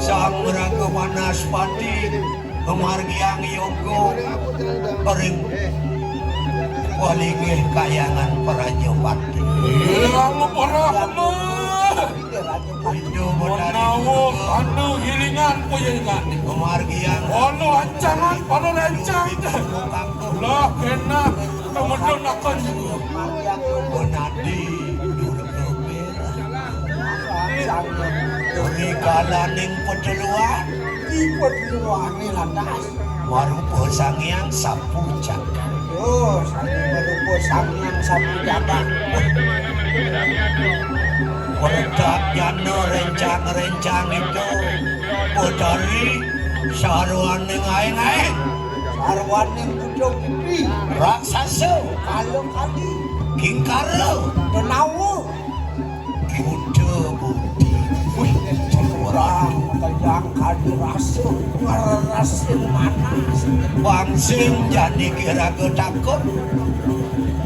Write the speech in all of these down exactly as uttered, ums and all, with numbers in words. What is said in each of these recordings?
Sang Raga Wanaspati, pamargiang yoga ring walinggih kahyangan Prajapati. Yang Brahma. Menawa anu hilingan payengan. Pamargiang. Anu ancangan, anu rencang. Lah, kena, kemudian akan. Benadi, Durga Merah. Ri kalaning peteluan. Di peteluane lantas. Marupa Sang Hyang Sapu Jagat. Oh, sami marupa Sang Hyang Sapu Jagat. Wredak jana rencang-rencang itu. Betari sarwaning aing-aing. Sarwaning pucuk pipi. Raksasa. Kala kali. Kingkara. Denawa. Buta budi. Wih, ora kejang kadi rasa ngerasin manas. Bang sing jani kiraga takut.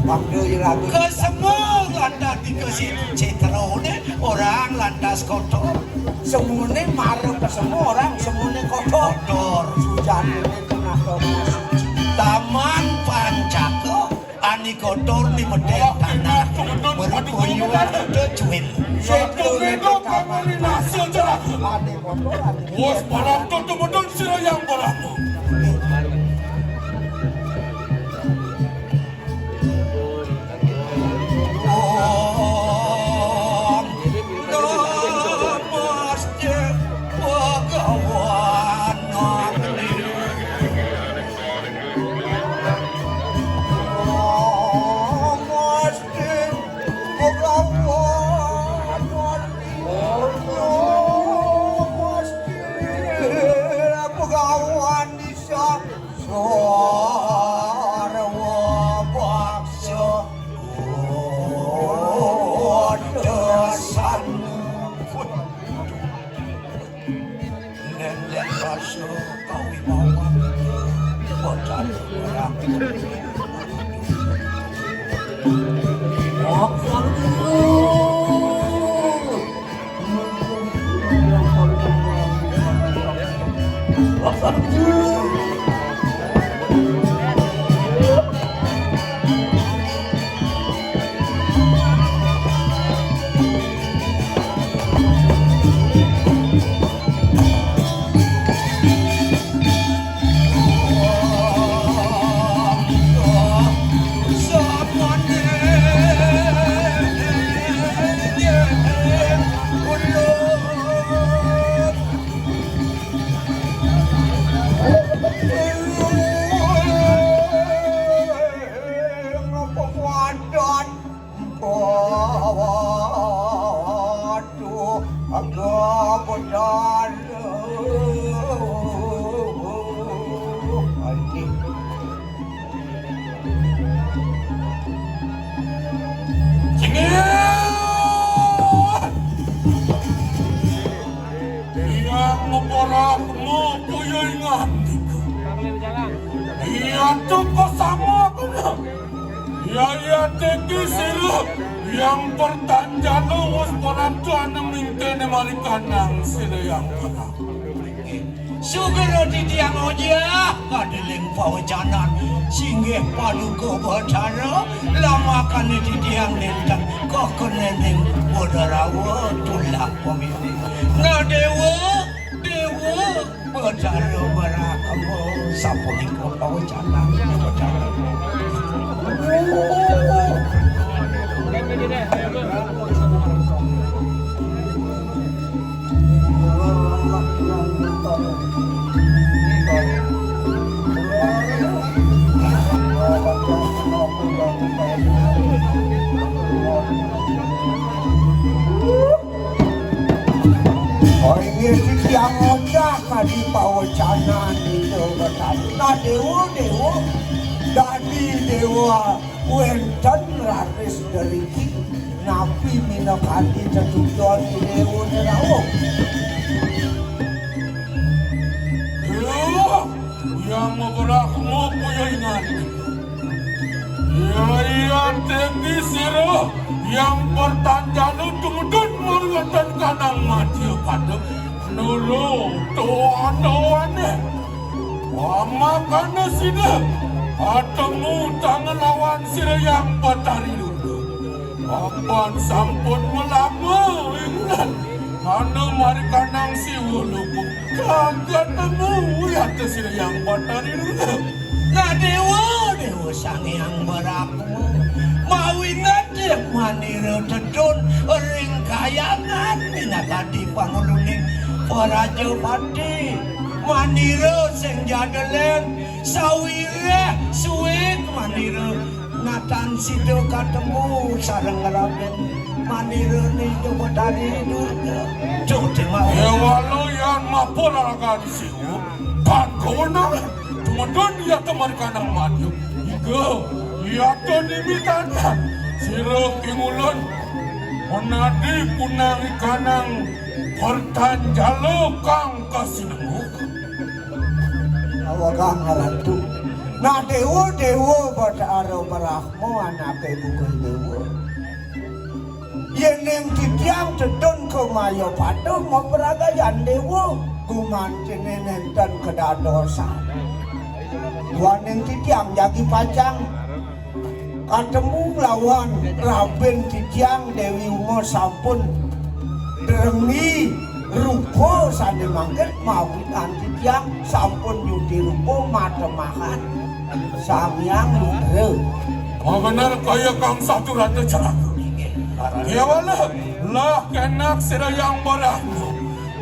Bangda iraga. Kesema lantas dikasih citrone orang lantas kotor. Semune mara kesema orang semune kotor. Kotor. Sujane kenapa masih. Taman Pancaka. Ani kotor ni medek tanah. Meri koyuan kuda cuil. Satu beda kamari nasi jerah. Ani kotor, ani. Bos param tu tu betul sira yang param tu. Om Namaste Bhagavan. Nendek rasa kawibawan. Bocah. Waduh, agak benar. Ini. Cengir. Yang ngeporak mau puyo ingat. Iya tuh kok sama benar. Yaya teki sira yang pertanjana wis parantu ana mingkene marikanang sira yang perang. Sugera titiang ojah kadiling pawecanan singgih paduka Batara lamakane titiang nenten kekenening Badarawa tulah pamili. Nah dewa, dewa. Bacara barakama sapunika pawecanan. Oh, inggih titiang ojah kadi pawecanan Ida Betari. Nah, dewa, dewa, dadi dewa wenten raris deriki, napi minakadi tetunggal dewa nerawuh. Dewa, yang magerak mau puyo ingat. Iya, iya, teki sira, Yang pertanjana tumedun mawétan kanang madya pada nuru tuan-tuané. Pamakana sida katemu tangan lawan sira Yang Batari Durga. Apan sampun malama ing bulan. Anu marikanang Siwa lugu. Jagat temu wiata sira Yang Batari Durga. Nah, Déwa, Déwa Sang Hyang Brahma. Mawi nadya manira tedun ring kayangan minakadi panguluning Prajapati. Manira sing jadelen sawiréh suwé manira natan sida katemu sareng Raden manira ning Batari Durga. Duh, Déwa. Déwa lo yan mapun aragan Siwa. Tan kawenang tumedun yata marikanang madya. Iga yata nimitan sira pingulun manadi punang ikanang pertanjala kang kasinenguk. Awagang Ratu. Nah, Déwa, Déwa Batara Brahma anaké buka Déwa. Yéning titiang tedun ka Mayapada mapragayan Déwa, gumantiné nénten kadadosan. Duaning titiang jagi pacang katemu lawan rabin titiang Déwi Uma sampun drengi rupa sané mangkin mawinan titiang sampun nyudi rupa matemahan Sang Hyang Rudra. Mabener kaya kang satu rata celaka. Kéwala, lah kénak sira Yang Brahma.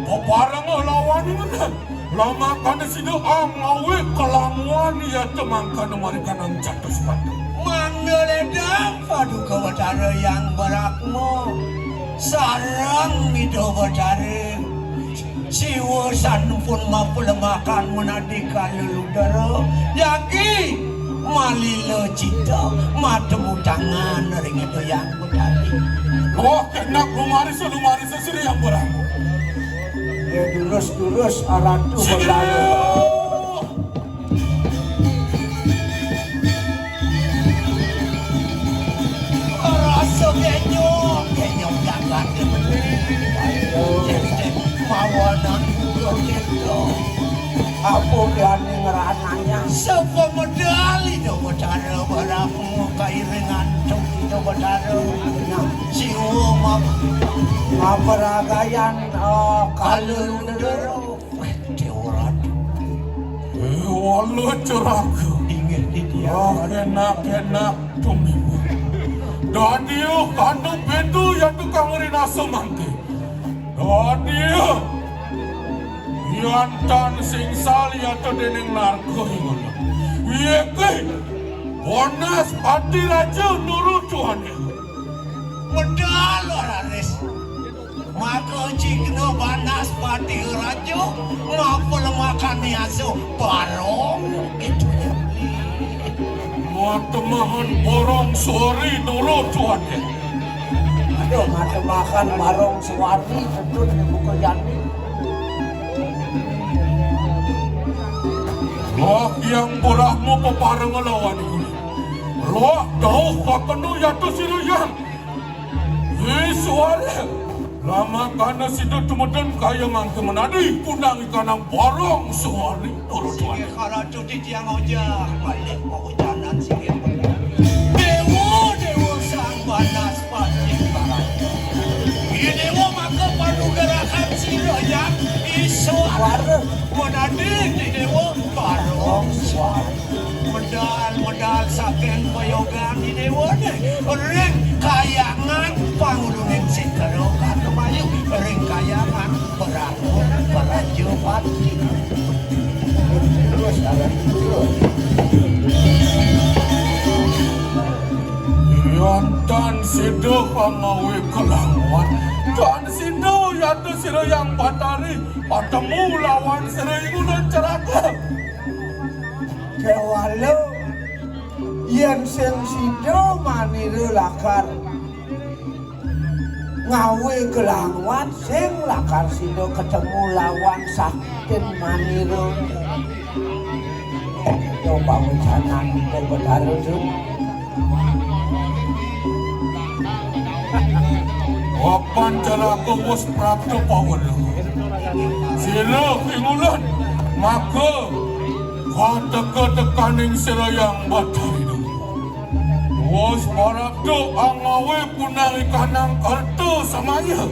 Paparenga lawan iman. Lamakana sida angawé kalanguan yata mangkana marikanang catus padu. Mangda ledang paduka Batara Yang Brahma sareng Ida Batara Siwa sampun mapalemakan manadi kala ludara. Jagi malila cita matemu tangan ring Ida Yang Batara. Wah, kénak lumarisa, lumarisa sira Yang Brahma. Ya, durus-durus, Ratu. Sini. Berlalu. Rasa kenyong, kenyong jagat ini. Ayo. Mawanan buka kita. Apa kiané ngrananya? Sepemedal Ida Batara Brahma kairingan tuk Ida Batara. Nah, Siwa map-, mapragayan, eh, kala ludara. Wéh, Déwa Ratu. Eh, wala ceraka. Inggih, inggih. Ah, énak-énak tumiwa. Dadia kanu béda ya tukang rinasa mangké. Dadia. Yan tan singsal yata déning narka inguna. Yéké. Banas Pati Raja nuru tuané. Medal raris. Maka cigna Banaspati Raja mapalemakan yasa barong. Matemahan barong suari nurut tuan. Aduh, matemahan barong suari, tentu dibuka jani. Loh, Hyang Brahma peparenga lawan iku. Loh, dauh kakenu yatu sira Hyang. Ih, suara. Lamakana sida tumedun kaya mangke menadi kunang ikanang barong suari turut wani. Singgih karatu titiang ojah, malih paujanan singgih. Dewa, Dewa Sang Banaspati Karatu. Ih, Dewa maka panugrahan sira Hyang Iswara. Menadi di Dewa barong suari. Medal-medal saking payogan Idéwané ring kayangan panguluning Sitra Kartamayu, ring kayangan Prabu Prajapati. Terus, terus. Yan tan sida pangawé kelanguan, tan sida yata sira Hyang Batari patemu lawan sira ing gunung Ceraka. Kéwala, yén sing sida manira lakar ngawé kelanguan, sing lakar sida ketemu lawan saktin manira. Ento pawicanan ento Betara Sun. Papan calaka wus prapta paweruh. Sira pingulun, maka kateka-tekaning sira Hyang Batari Dewa. Wus prapta angawé punang ikanang kerta samaya.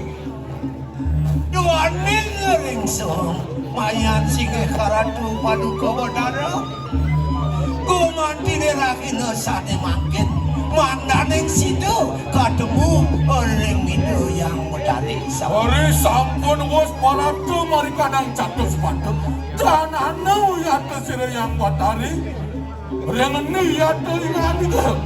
Duaning ring semayan singgih karatu paduka Batara. Gumantiné rahina sané mangkin, mangdaning sida katemu ring Ida Hyang Batari. Ari sampun wus prapta marikanang catus patuh, tan anu yata sira Hyang Batari, ring endi yata inganika.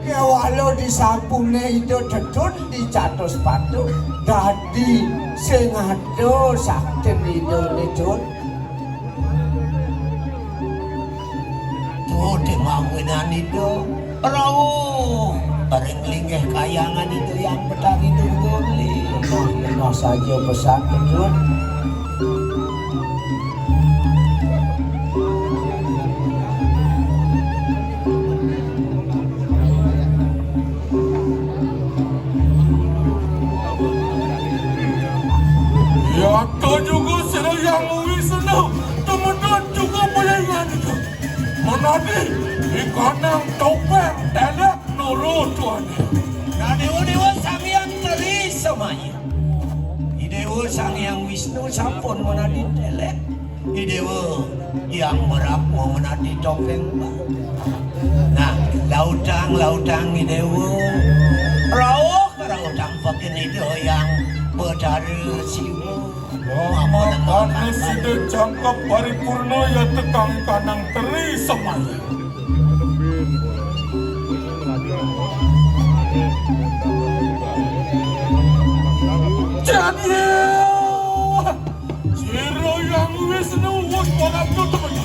Kéwala disampuné Ida Tetun di catus patuh, dadi sing ada saktin Ida Tetun. Tuh, démawinan Ida rauh ring linggih kahyangan Ida Hyang Batari Durga Beli. Nah, nah saja pesan Tetun. Yata juga sira Hyang Wisnu, tumedun juga payaingan itu. Menadi ikanang topeng telek nuru tuan. Nah, Dewa-dewa Sang Hyang Tri Semaya. I Dewa Sang Hyang Wisnu sampun menadi telek. I Dewa Hyang Brahma menadi topeng. Nah, lautang, lautang, I Dewa. Rauh, rauh tampakin Ida Hyang Betara Siwa. Mama karena sida jangkep paripurna ya tekang kanang teri semaya. Jadi, Sira Hyang Wisnu wus parapta temen.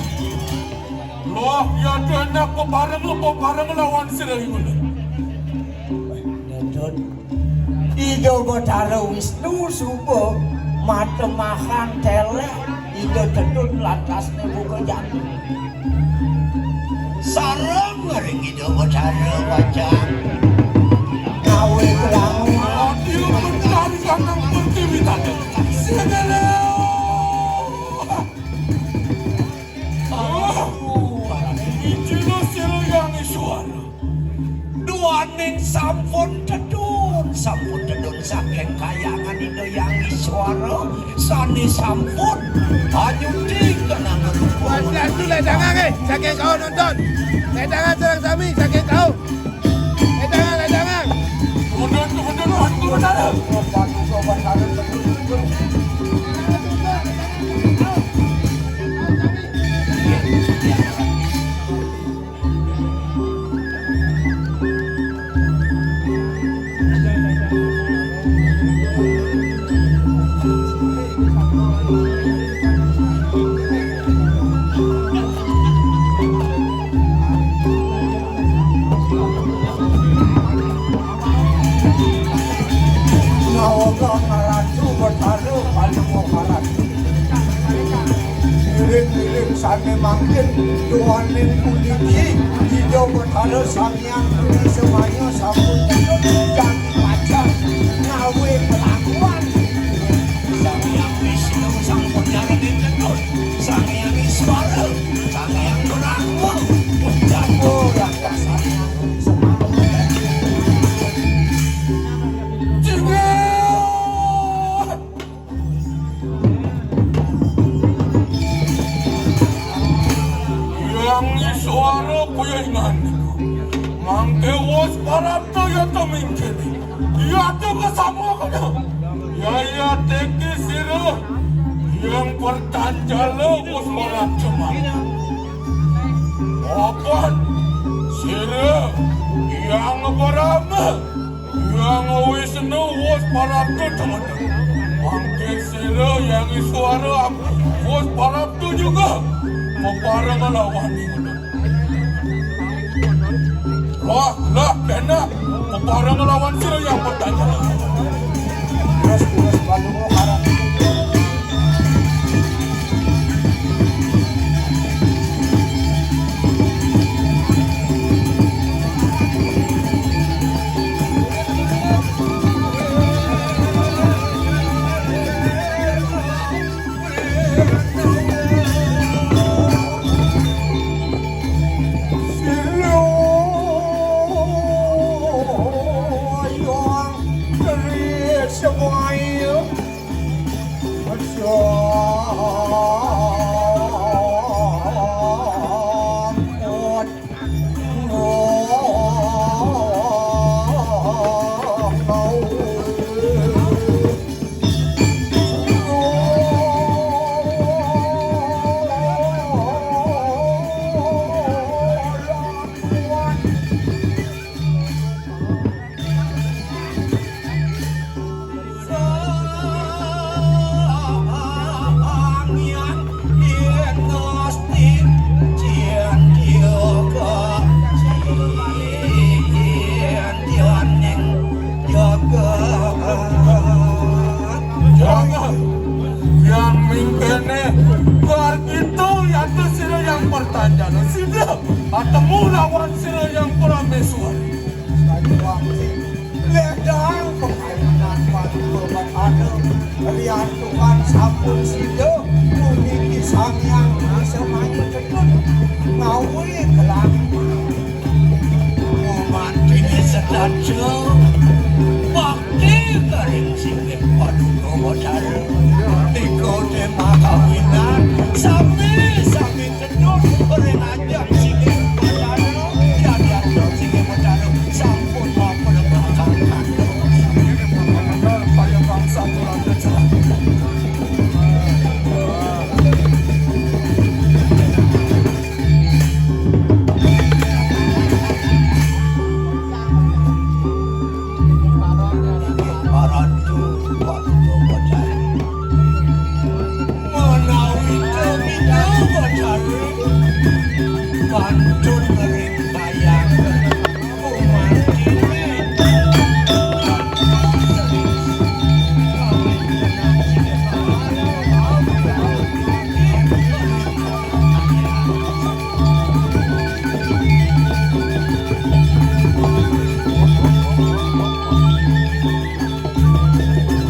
Loh, ya anak pepareng, pepareng lawan sira ingkang. Ida Batara Wisnu suba matemahan telek, Ida Tetun lantasné buka jati. Sareng ring Ida Batara pacang ngawé kelangan. Adi mencari kanang pertiwi tadi. Sini. Oh, ijina sira Hyang Iswara. Duaning sampun tedun, sampun tedun saking kayangan Ida Hyang Iswara, sané sampun anyuting kenangan. Mas, langsung ledangan, eh, saking kau nonton. Ledangan sareng sami, saking kau. Ledangan, ledangan. Mundur, mundur, mundur, mundur. Nawaga Ratu Betara Palungguh Ratu. Ngiring-ngiring sané mangkin duaning puniki Ida Betara Sang Hyang Tri Semaya sampun jagi pacang ngawé pelakuan. Sang Hyang Wisnu sampun nyarani tedun. Sang Hyang Iswara, Sang Hyang Brahma, Jatuh raksasanya. Jingga! Hyang Iswara payaingan. Mangké wus parapta ya temingkini. Ya tu kasama kada. Ya ya teki sira. Hyang Pertanjala wus parapta mangké. Apan sira Hyang Brahma. Hyang Wisnu wus parapta temen. Mangké sira Hyang Iswara wus parapta juga. Pepareng lawan. Wah, lah, kena. Pepareng lawan sira Hyang Pertanjala. Terus, terus, balungo karang. Jangan. Yang mingkene, bar gitu, ya tuh sira yang pertanyaan. Sira ketemu lawan sira yang Prameswari. Ledang pengainan batu berbat ada, rian Tuhan sampun sida, puniki Sang Hyang Widi Semaya Ketut, ngawi kelang. Umat ini sedaja, bakti karing singgih Paduka Batara. Nika tema kawinan, sami-sami Kedut ring ajeng siki Batara, yadian siki Batara sampun mapenegakan kantos. Kaya bangsa kurang kejelas. Paratu Batara. Menawi tebih Batara, pantun ngering kayang.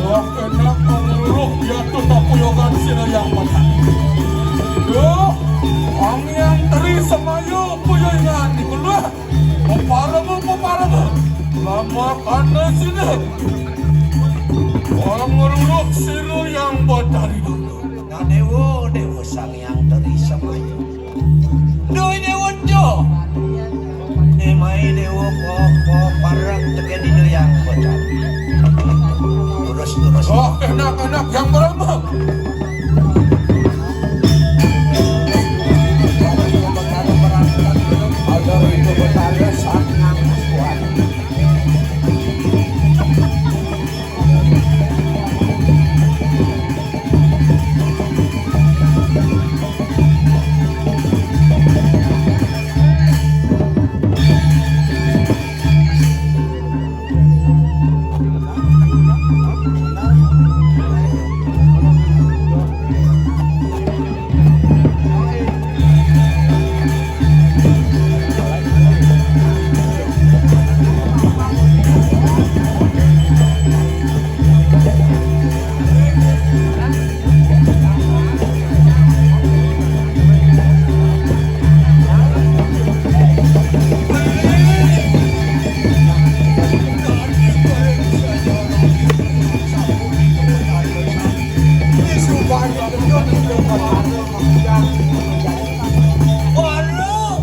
Wah, enak panguluh jatuh tapuyogan sira yang makan. Duh, angian teri semayu puyogan di keluar. Peparama, peparama. Lama kana sini. Panguluh sira yang batari dulu. Nah, Dewa, Dewa Sang Hyang Tri Semaya. Duh, Dewa, duh. Nemai Dewa, po, po, parang teken Ida Hyang Batara. Terus, terus. Oh, enak, enak, yang berapa? Ada itu Batara Sang Hyang Kuat. Baru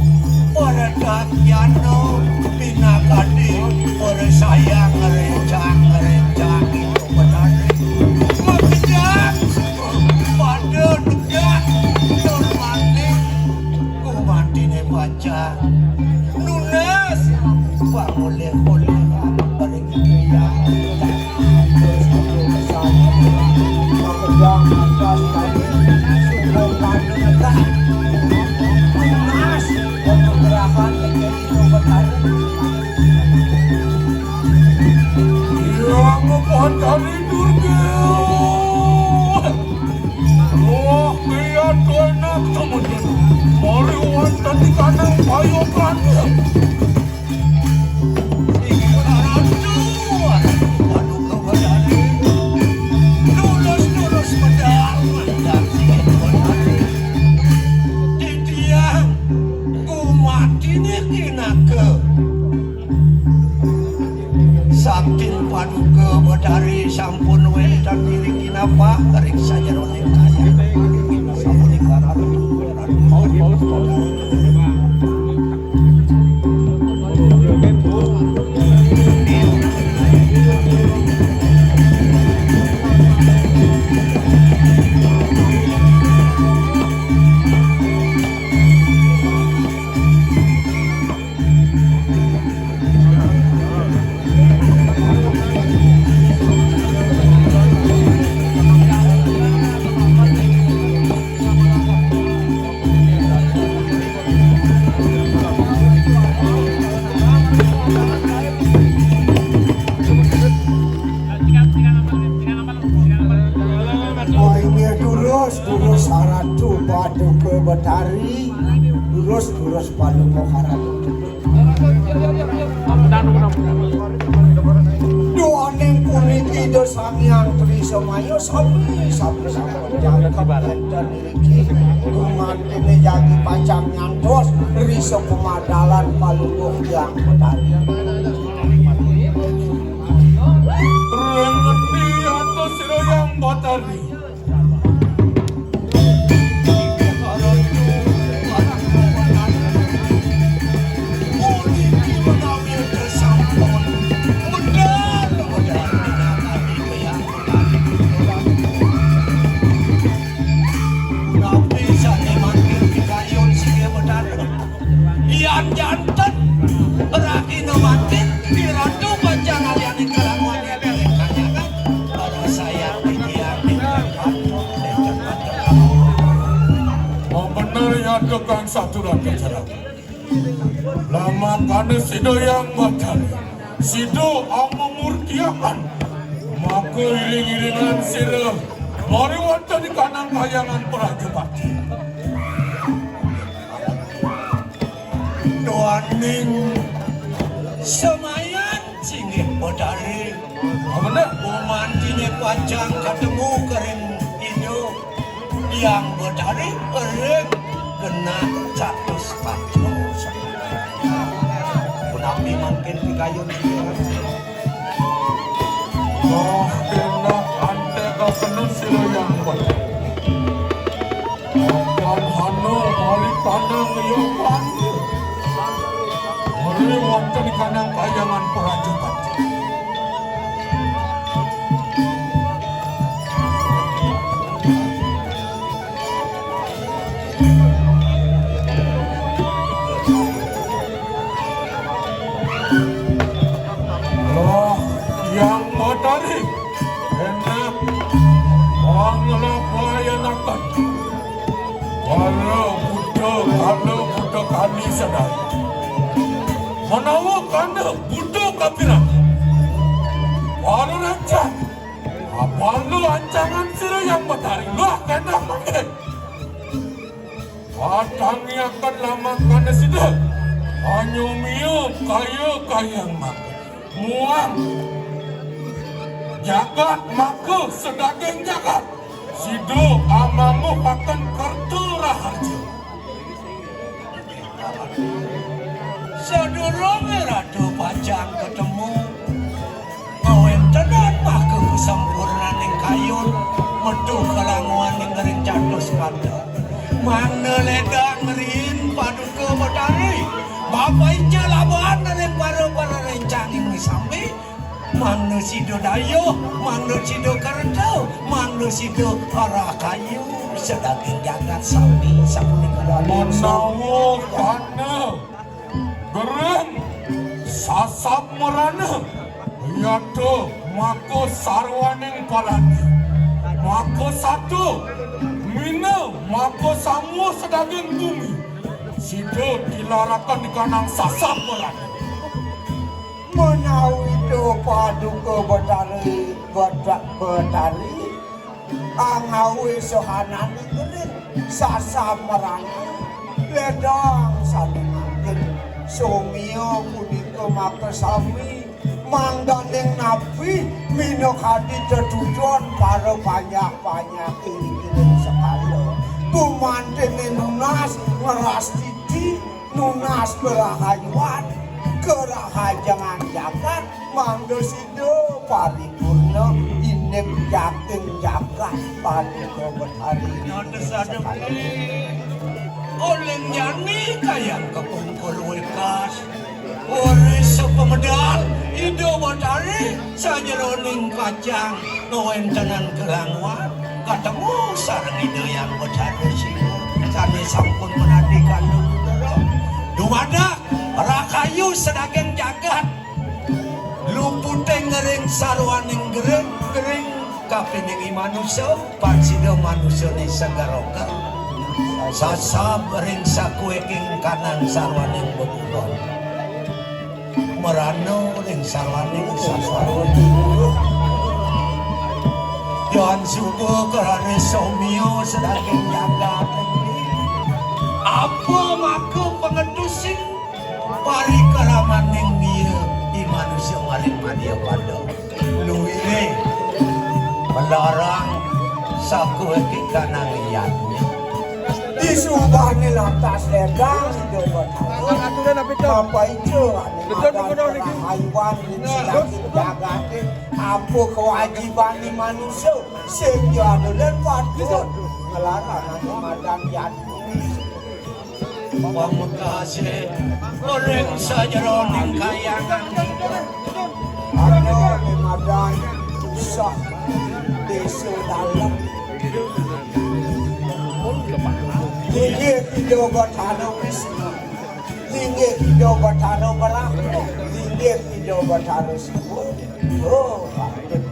pada takyano pinakadi, pada sayang ngerencang, ngerencang itu benar. Makejang, pada tegak, normatif, kumatine baca. Nunas, pangoleh-oleh, pada gitu ya. Oh, inggih durus, durus Ratu Paduka Betari. Durus, durus Paduka Ratu. Duaning puniki Ida Sang Hyang Tri Semaya sami-sami sampun jangkep wonten niki. Gumantiné jagi pacang nyantos risa pamadalan Palungguh Hyang Betari. Ring ngendi atos sira Hyang Betari? Yan janten, ragina mangkin, pirantu panjang alianing kalanguan ing kanyakan, para sayang titiang ingkang patut, ingkang patut. Oh, bener ya, tukang satu ratus. Lamakane sida Hyang Batari, sida amamurtiakan, maka iring-iringan sira mari wonten ing kanang kahyangan Prajapati. Duaning semayan singgih Betari. Apa nek? Gumantiné pacang katemu karing Ida Hyang Betari ring genah catus patra. Punapi mangkin pikayun sira? Wah, enak antek kakenut sira Hyang Betari. Apan hana mali pandang ya panggil. Mari wonten kanang kahyangan Prajapati. Loh, Hyang Batari, enak. Wong ngelak wayan akan. Para buta, kala buta kali sadaya. Menawa kana buta kapiran. Para rancang. Apalu ancangan sira Hyang Batari. Loh, enak mangkin. Patangiaken lamakane sida. Anyumia kaya kayang maka. Muang. Jagat maka sedaging jagat. Sida amamuhaken kerta raharja. Sadurunge Ratu pacang ketemu, Kawentenan maka kasampurnaning kayun, metu kalanguan ing ring catus patra. Mangda ledang riin Paduka Betari, mapaica laban ring para-para rencanging sami, mangda sida dayuh, mangda sida kerta, mangda sida arakayu, sedaging jagat sami sapunika. Menawa kana Gereng sasab merana, yata maka sarwaning parani, maka sata, mina maka samua sedaging bumi, sida tilaraken di kanang sasab merana. Menawi to Paduka Betari, Beta-, Betari, angawe sahanane gering, sasamrana, ledang sane mangkin, somia punika makasami, mangdaning napi minakadi tetujon para panjak-panjak iri-iring sekala. Gumantine nunas ngrastiti, nunas kerahayuan, kerahajengan jagat, mangda sida paripurna ing Ning jatin jagat Paduka Betari. Nada sadep. Uling jani kayang kapungkur wekas. Urip sapamedal Ida Betari sajeroning kacang kawentenan kelangwar katemu sareng Ida Hyang Betara Siwa sane sampun menadi kala dumadak rahayu sadaging jagat. Luputing ring sarwaning gering, gering kapining i manusa, pasida manusane seger oka. Sasab ring sakueking kanang sarwaning beburon. Merana ring sarwaning saswara. Yan suba karane somia sedaging jagat. Apa maka pangetusin parikramaning dia i manusa maring madia pada luire melarang sakueking kanang yadnya. Disubane lantas ledang Ida Betara. Papaica ane madan rahayuan ring sedaging jagate. Apa kewajibane manusa sing ja ada len patut ngelarang ane madan yadnya. Pamekase ring sajeroning kayangan. Ada ane madan usah desa dalem. Linggih Ida Betara Wisnu. Linggih Ida Betara Brahma. Linggih Ida Betara Siwa. Oh, patut.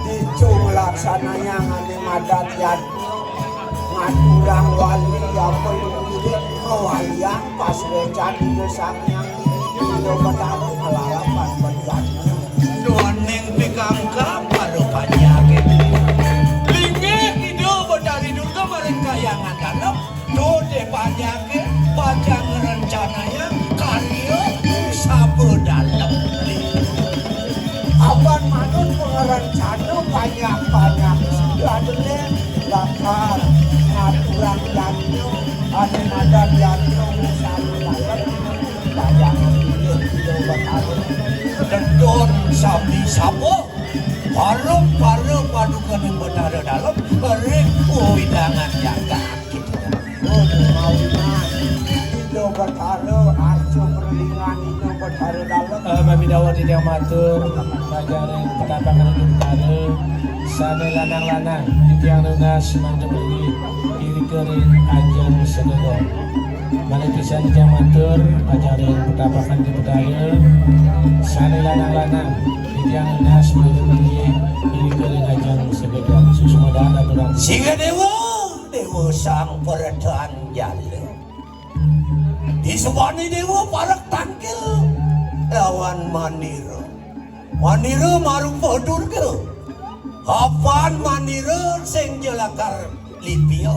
Dicu nglaksanayang ane madan yadnya, ngaturang wali apa iwit ngawaliang pasuecan Ida Sang Hyang Ida Betara nglarapan pada yadnya. Duaning pikangkang pada panyake. Linggih Ida Betari Durga maring kayangan dalem. Dude panyake pacang ngrencanayang karya saba dalem. Apan manut pangrencana panyak-panyak sida dene lakar ngaturang yadnya ane madan yadnya saba dalem. Pacang ngrencanayang. Dedon sami saba, para-para padukaning Betara Dalem ring wewidangan jagat. Ida Betara, arca perlinggan Ida Betara Dalem. Eh, mamidarta titiang matur, pacang ring petapakan Ida Betara, sane lanang-lanang, titiang nunas mangda mligi irika ring ajeng segegong. Malih pisan titiang matur, pacang ring petapakan Ida Betara, sane lanang-lanang, titiang nunas mangda mligi irika ring ajeng segegong. Suksma dahat aturang. Singgih Dewa, Dewa Sang Pradhan Jala. Disubane Dewa parek tangkil lawan Manira. Manira marupa Durga. Apan Manira sing ja lakar lipia.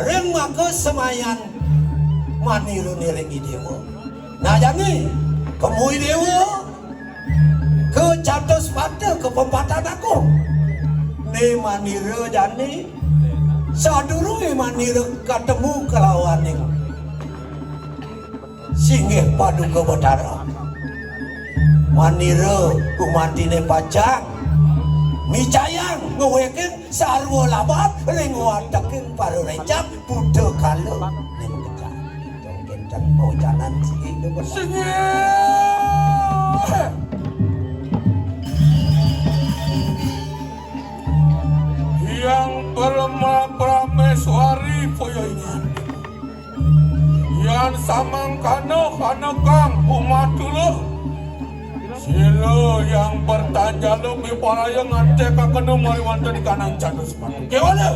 Ring maka semayan Manira niring i Dewa. Nah, jani, kemu i Dewa, ka Catus Pata, ka Pempatan Agung. Né Manira jani, sadurungé Manira katemu kalawaning singgih Paduka Batara. Manira gumantiné pacang micayang ngweking sarwa labat ring wateking para rénjang Buta Kala ning kecak. Kénten pawacanan siki. Singgih Hyang Parama Prameswari Poyoingan. Yan samangkana kanekang umatula, sira Hyang Pertanjala miparaya ngantekaken mariwantah di kanang Catus Pata. Kéwala.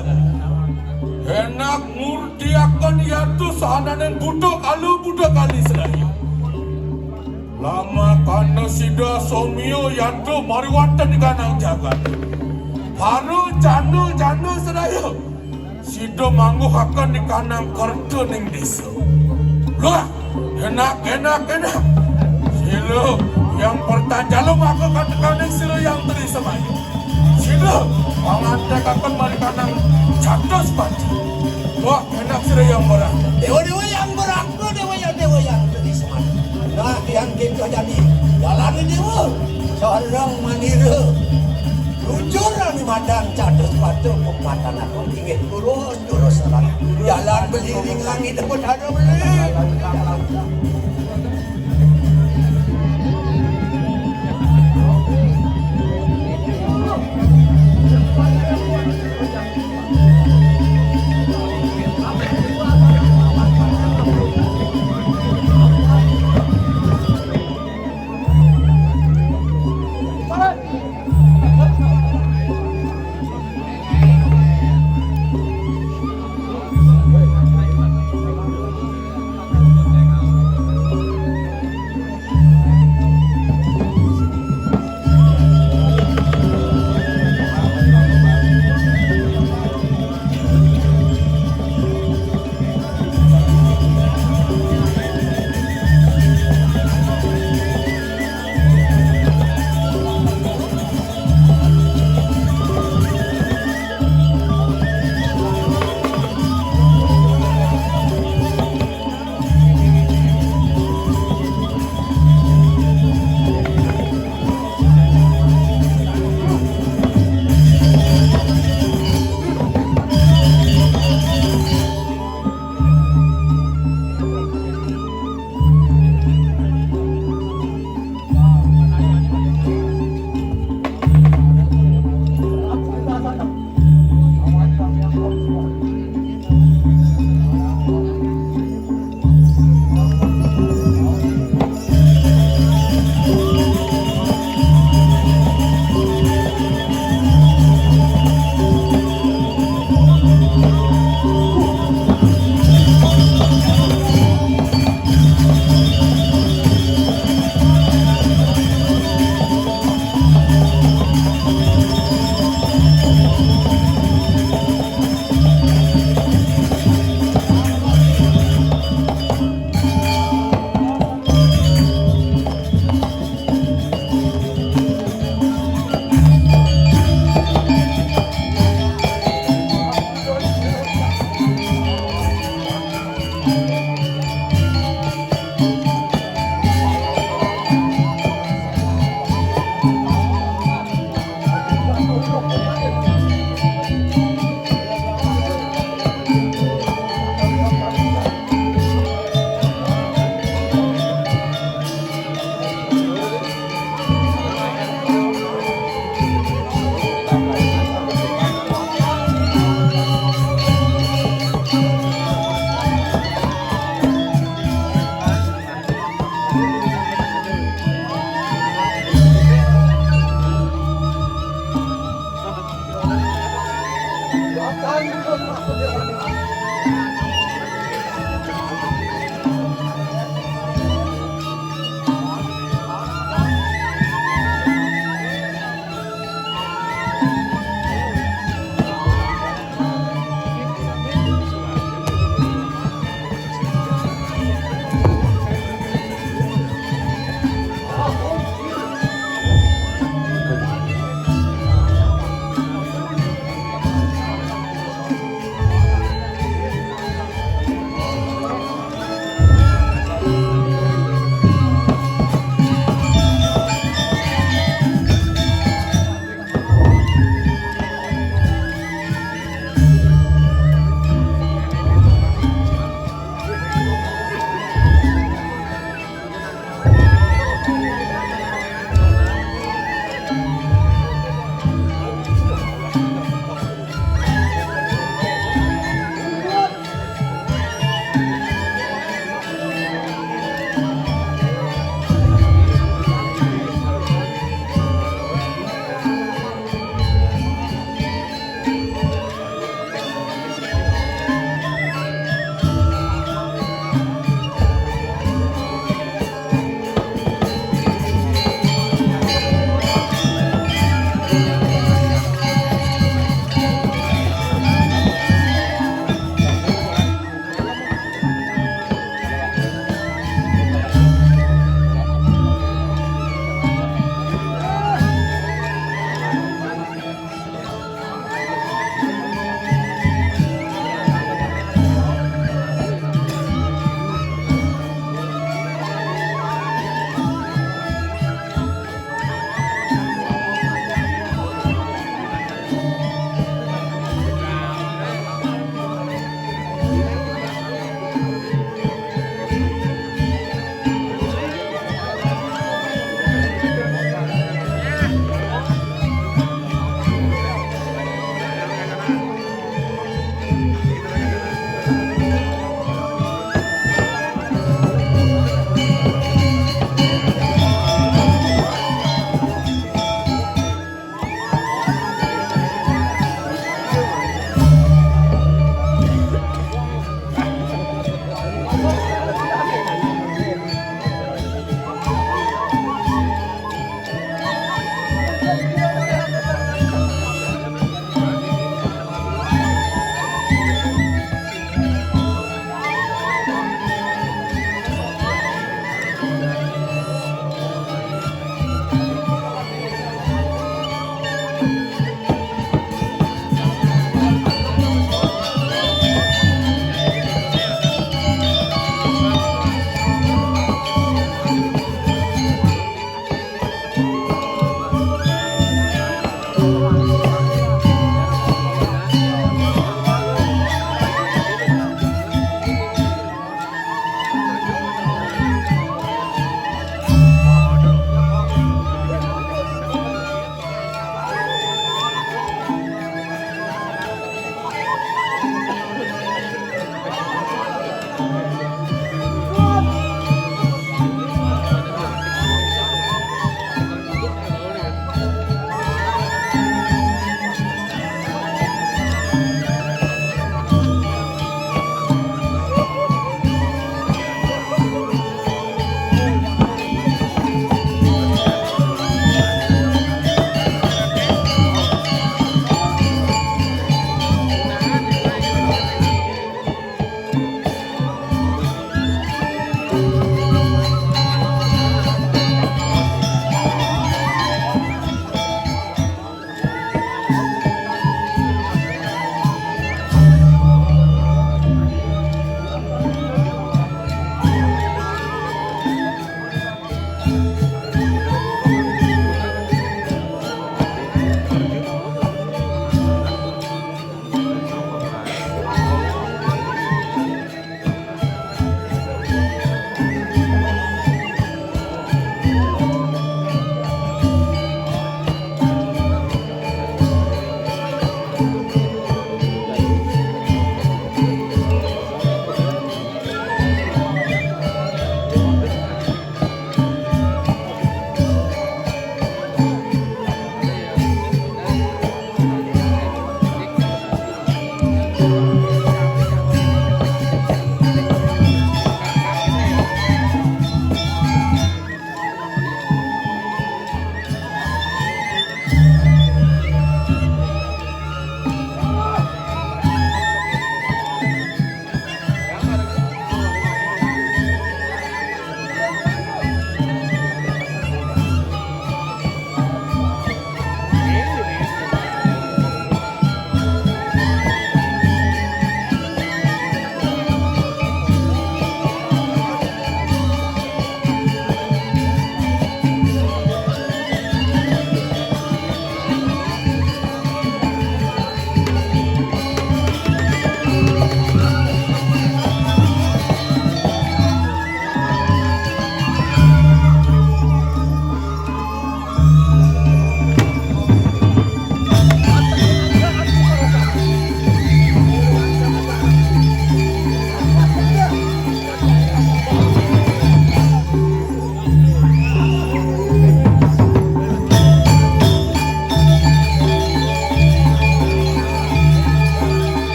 Enak murtiaken yatu sahananing Buta Kala Buta Kali sedaya. Lamakana sida somia yatu mariwantah di kanang jagat. Para janda-janda sedaya. Sida mangguhaken di kanang kerta ning désa. Lah, enak, enak, enak. Sira Hyang Pertanjala maka katekaning sira Hyang Tri Semaya. Sira pangantekaken marikanang Catus Pata. Wah, enak sira Hyang Berangga. Déwa-déwa Hyang Berangga, déwa Hyang, déwa Hyang Tri Semaya. Nah, tiang kita jadi jalani déwa. Sareng Manira. Jujur anu madan catus patu pungkatan aku inggih turun jurus terang. Jalan beliring langit pun ada beli.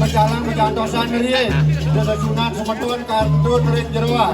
Pejalan pejantosan riyin, sesuunan semeton kantun ring jeroan.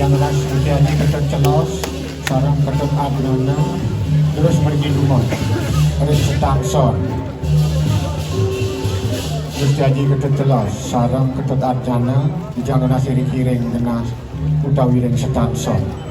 Yang ras Gusti Aji Ketut Celos, sareng Ketut Adnana, terus mriki dumun ring setan son. Gusti Aji Ketut Celos, sareng Ketut Adnana, yang ras iriki ring genah utawi ring setan son.